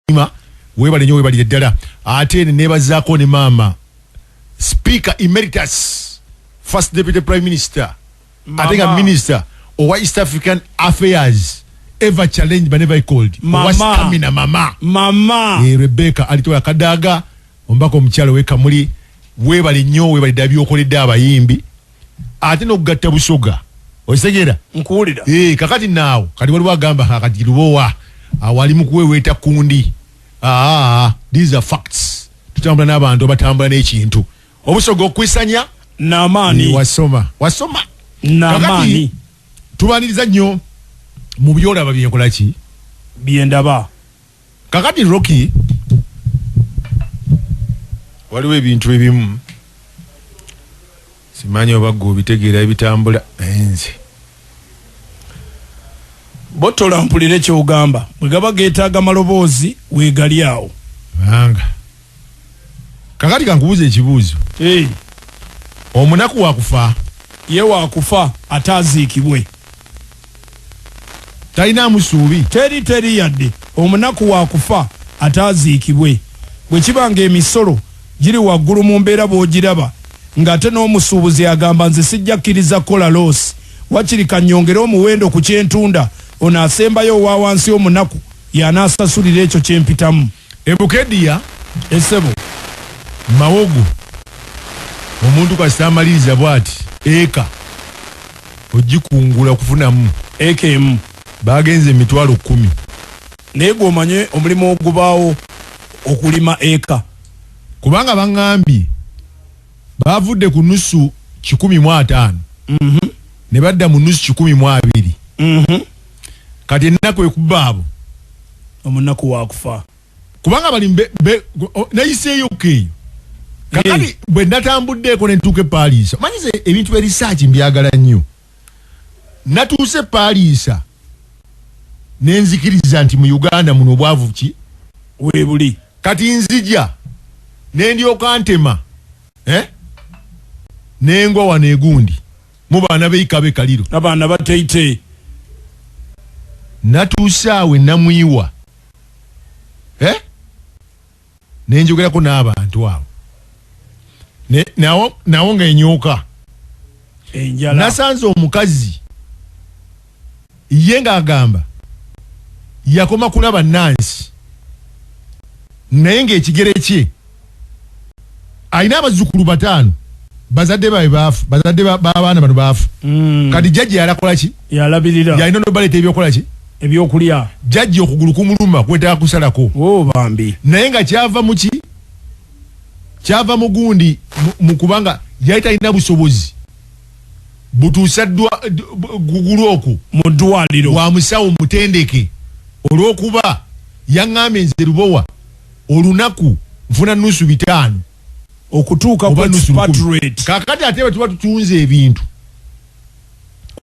Tukusiima, webale nnyo, webalire ddala. Ate nebazaako ne maama Speaker Emeritus, First Deputy Prime Minister, ate nga Minister owa East African Affairs, ever challenged but never called, owa stamina, mama. Mama. Rebecca Alitola Kadaga, omubaka omukyalo we Kamuli, webale nnyo, webale ddala byokoledde abayimbi ate n'okugatta Busoga. Okitegeera? Nkuwulira. Kakati naawo kati waliwo agamba kati Lubowa awo ali mu kuweweeta kundi. Aa, these are facts. Tutambula n'abantu abatambula n'ekintu Obusoga okwisanya n'amaani. Wasoma, wasoma. N'amaani. Tubaniriza nnyo mu byolaba byenkola ki. Byendaba. Kakati Rocky, waliwo ebintu ebimu simanyi oba gwe obitegeera ebitambula, naye nze Botola mpulire kyogamba. Bwe gaba geetaaga maloboozi, weegali awo. Banga kakati kankubuuza ekibuuzo. Hey. Omunaku wakufa? Ye wakufa ate aziikibwe. Talina musuubi? Teri, teri yadde. Omunaku wakufa ate aziikibwe. Bwe kiba nga emisolo giri waggulu mu mbeera bw'ogiraba, ng'ate n'omusuubuzi agamba nze sijja kkiriza kukola loss, wakiri kannyongere omuwendo ku kyentunda, ono asembayo owa wansi omunaku y'anaasasulira ekyo kyempitamu. Ebukediya. Esebo. Mawogo, omuntu kasita amaliriza bwati eka ogikungula okufunamu eka emu. Bagenze 100,000. Naye gw'omanye omulimu ogubaawo okulima eka. Kubanga baŋŋambye bavudde ku nusu 150 ne badda mu nusu 120. Kati ennaku ekuba abo. Omunaku wakufa. Kubanga bali nayiseeyokko eyo. Kakati bwe natambuddeeko ne ntuuka e Paliisa, omanyize ebintu bya research mbyagala nnyo. Natuuse Paliisa ne nzikiriza nti mu Uganda muno obwavu ki weebuli. Kati nzija ne ndyoka ntema, eh? Nengwa wano egundi mu baana b'eika b'e Kaliro. Abaana bateite. Natuuse awo enamwiwa, eh? Nenjogerako n'abantu abo. Nawo nga enyooka. Enjala. Nasanze omukazi ye ng'agamba yakoma kulaba nansi, naye ng'ekigere kye alina abazzukulu bataano, bazadde babe baafu, bazadde b'abaana bano baafu. Kati jjajja yalakola ki? Yalabirira. Yalina nobaleeta ebyokola ki? Ebyokulya. Jjajja okugulu kumuluma, kwetaaga kusalako. O bambi. Naye nga kyava mu ki? Kyava mu gundi mu kubanga yali talina busobozi butuusa gugulu okwo mu ddwaliro. Wa musawo mutendeke, olw'okuba yaŋŋambye nze Lubowa olunaku nfuna nusu 500 okutuuka ku oba nusu 1000. Expatriate. Kakati ate bwe tuba tutunze ebintu,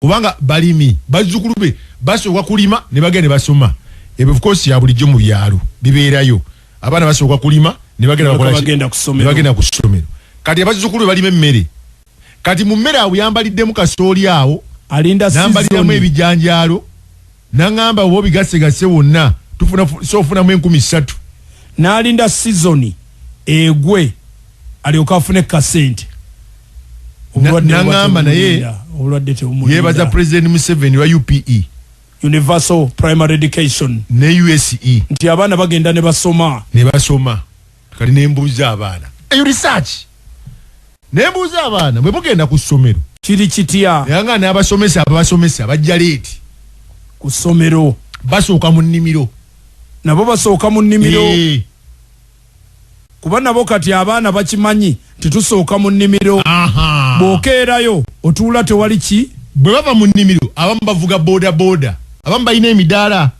kubanga balimi, bazzukulu be basooka kulima ne bagenda ne basoma. Ebyo of course ya bulijjo mu byalo bibeerayo, abaana basooka kulima ne bagenda bakola ki? Bagenda ku ssomero. Ne bagenda ku ssomero. Kati abazzukulu be balima emmere. Kati mu mmere awo yambaliddemu kasooli awo, alinda nambaliramu season. Ebijanjaalo, naŋŋamba oba obigasegase wonna tufuna so ofunamu 3000. N'alinda season egwe alyoke afune kasente. Obulwadde buba Naŋŋamba naye tebumulinda. Obulwadde tebumulinda. Yeebaza President Museveni wa UPE, Universal Primary Education, ne USE, nti abaana bagenda ne basoma. Ne basoma. Kati nembuuza abaana eyo research, nembuuza abaana bwe mugenda ku ssomero kiri kitya? Naye nga n'abasomesa ababasomesa bajja late ku ssomero. Basooka mu nnimiro. Nabo basooka mu nnimiro. Kuba nabo kati abaana bakimanyi nti tusooka mu nnimiro. Bw'okeerayo otuula tewali ki. Bwe bava mu nnimiro, abamu bavuga boda boda, abamu balina emidaala.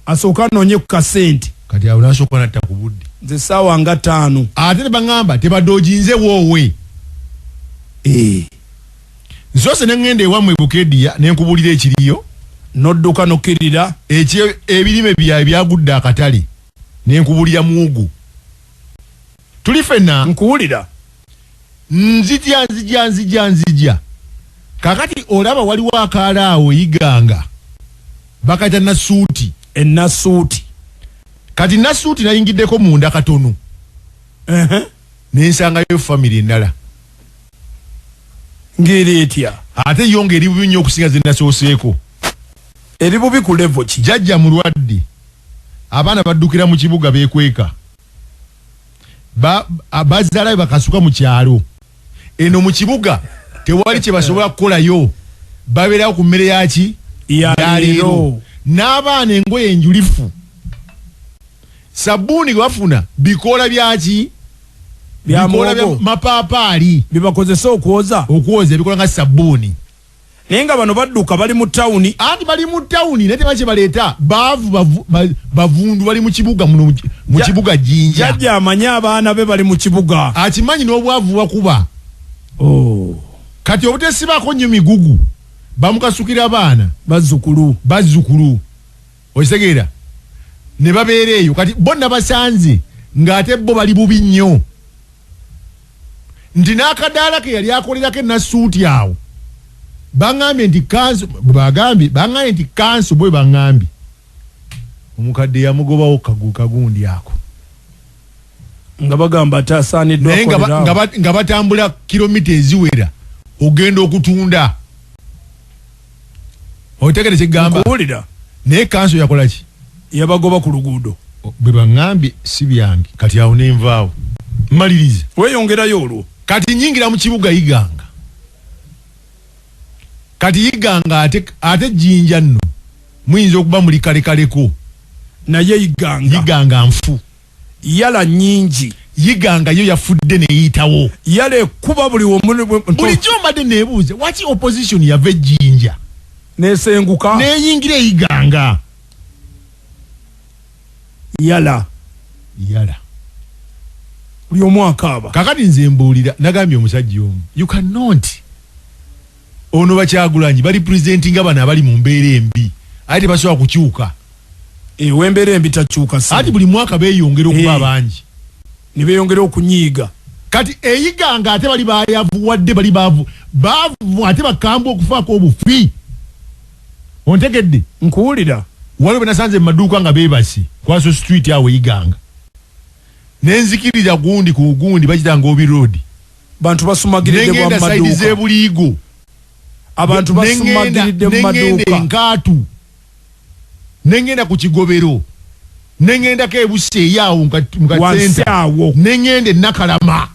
Asooka anoonye ku kasente. Kati awo nasooka natta ku budde. Nze essaawa nga 5. Ate ne baŋŋamba tebadooginze woowe. Nsoose ne ŋŋenda ewammwe Bukediya ne nkubuulira ekiriyo. Nodduka nokkirira. Ebirime byawe byagudde akatale ne nkubuulira muwogo. Tuli ffenna. Nkuwulira. Nzija, nzija, nzija, nzija. Kakati olaba waliwo akaala awo Iganga bakayita Nasuuti. Enasuuti. Kati Nasuuti nayingiddeko munda katono, nensangayo family endala. Ngeri etya? Ate yo ng'eri bubi nnyo okusinga ze nasooseeko. Eri bubi ku level ki? Jjajja mulwadde, abaana baddukira mu kibuga beekweka. Bazaala be bakasuka mu kyalo. Eno mu kibuga tewali kye basobola kukolayo, babeerawo ku mmere yaki? Ya leero. N'abaana engoye enjulifu, sabbuuni gwe bafuna bikoola byaki? Bya Bikoola bya muwogo. Mapaapaali. Byebakozesa okwoza. Okwoza, ebikola nga sabbuuni. Naye nga bano badduka bali mu tawuni. Anti bali mu tawuni, naye tebaki baleeta baavu, bavundu, bali mu kibuga muno, mu kibuga Jinja. Jjajja amanyi abaana be bali mu kibuga. Akimanyi n'obwavu bakuba. Oh. Kati obutesibaako nnyo migugu, bamukasukira abaana. Bazzukulu. Bazzukulu, okitegeera, ne babeera eyo. Kati bo nabasanze ng'ate bo bali bubi nnyo, nti n'akadaala ke yali akolerako enasuuti awo, baŋŋambye nti kanso, bagambye, baŋŋambye nti kanso bwe baŋŋambye omukadde yamugobawo kagundi ako. Nga bagamba ate asaaniddwa. Naye nga batambula kilomita eziwera ogenda okutunda, otegere kyegamba? Nkuwulira. Naye kanso yakola ki? Yabagoba ku luguudo. Bwe baŋŋambye, si byange. Kati awo nenvaawo, maliriza. Weeyongerayo olwo. Kati nyingira mu kibuga Iganga. Kati Iganga ate Jjinja nno muyinza okuba muli kalekaleko. Naye Iganga. Iganga nfu. Yala nyingi. Iganga yo yafudde neyitawo. Yala ekuba buli womu. Bulijjo mbadde neebuuze waki opposition yava ejjinja nesenguka neyingira Iganga. Yala. Yala. Buli omu akaaba. Kakati nze mbuulira, nagambye omusajja omu, you cannot, ono bakyagulanyi bali presentinga bano abali mu mbeera embi, aye tebasobola kukyuka. Ewembeera embi takyuka si. Anti buli mwaka beeyongera okuba abangi. Ne beeyongera okunyiiga. Kati eyiganga ate bali bayavuwadde, bali baavu baavu, ate bakambwe okufaako obufi, ontegedde? Nkuwulira. Waliwo benasanze mu maduuka nga beebase kwaso street awo Iganga, nenzikiriza gundi ku gundi bakita Obi Road. Bantu basumagiridde bwa Nengenda side maduuka. z'ebuliigo. Abantu basumagiridde mu Nengenda maduuka. Enkaatu, nengenda ku Kigobero, nengendako ebuseeyo awo Wansi mukasenta, awo. Nengenda enakalama.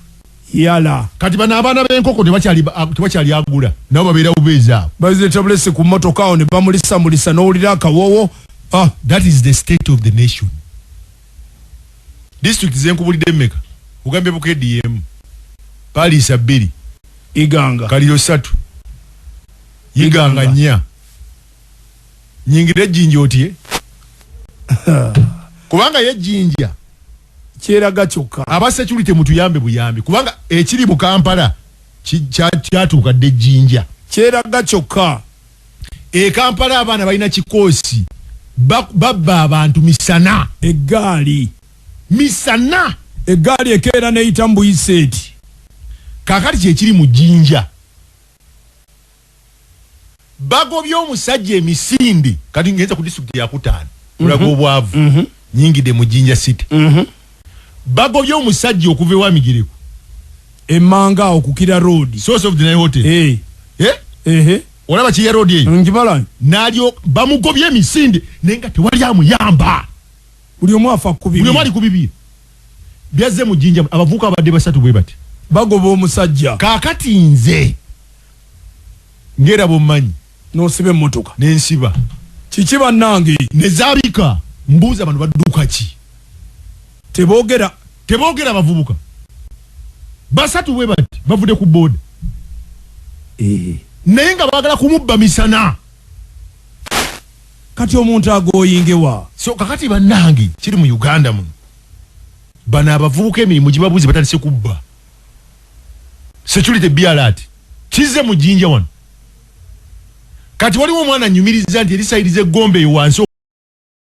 Yala. Kati bano abaana b'enkoko tebakyali agula, nabo babeera bubeezi awo. Bazireeta bulesi ku mmotoka awo ne bamulisamulisa n'owulira akawoowo. Ah, that is the state of the nation. District zenkubulidde mmeka? Ugambye Bukedi emu, Paliisa bbiri, Iganga. Kaliro ssatu, Iganga Iganga. nnya. Nyingira ejjinja otye? Kubanga ye Jjinja Kyeraga kyokka. Aba security mutuyambe buyambi, kubanga ekiri mu Kampala kyatuuka dde Ejjinja. Kyeraga kyokka. E Kampala abaana balina kikoosi, babba abantu misana. Eggaali. Misana. Eggaali ekeera neyita mu buyiseeti. Kakati kyekiri mu Jjinja, bagobye omusajja emisinde. Kati ngenza ku disitulikiti yakutaano kulaga obwavu. Nyingidde mu Jjinja City. Bagobye omusajja okuva ewa Migireko. Emmanga awo kukira road. Source of the Nile Hotel. Eh. Eh? Ehe. Olaba kiya road eyo? Njibala. Nalyo bamugobye emisinde, naye nga tewali amuyamba. Buli omu afa ku Buli omu ali ku bibiri. Byazze mu Jjinja, abavubuka abadde basatu bwe bati. Bagoba omusajja. Kaakati nze ngera bwommanyi. N'osiba emmotoka. Nensiba. Kiki bannange? Nezaabika, mbuuza bano badduka ki? Teboogera. Teboogera. Abavubuka basatu bwe bati bavudde ku booda, naye nga baagala kumubba misana. Kati omuntu agoyingewa? So kakati bannange, kiri mu Uganda muno, bano abavubuka emirimu gibabuzi, batandise kubba. Security, be alert. Kizze mu Jjinja wano. Kati waliwo omwana anyumiriza nti eri side z'eggombe eyo wansi.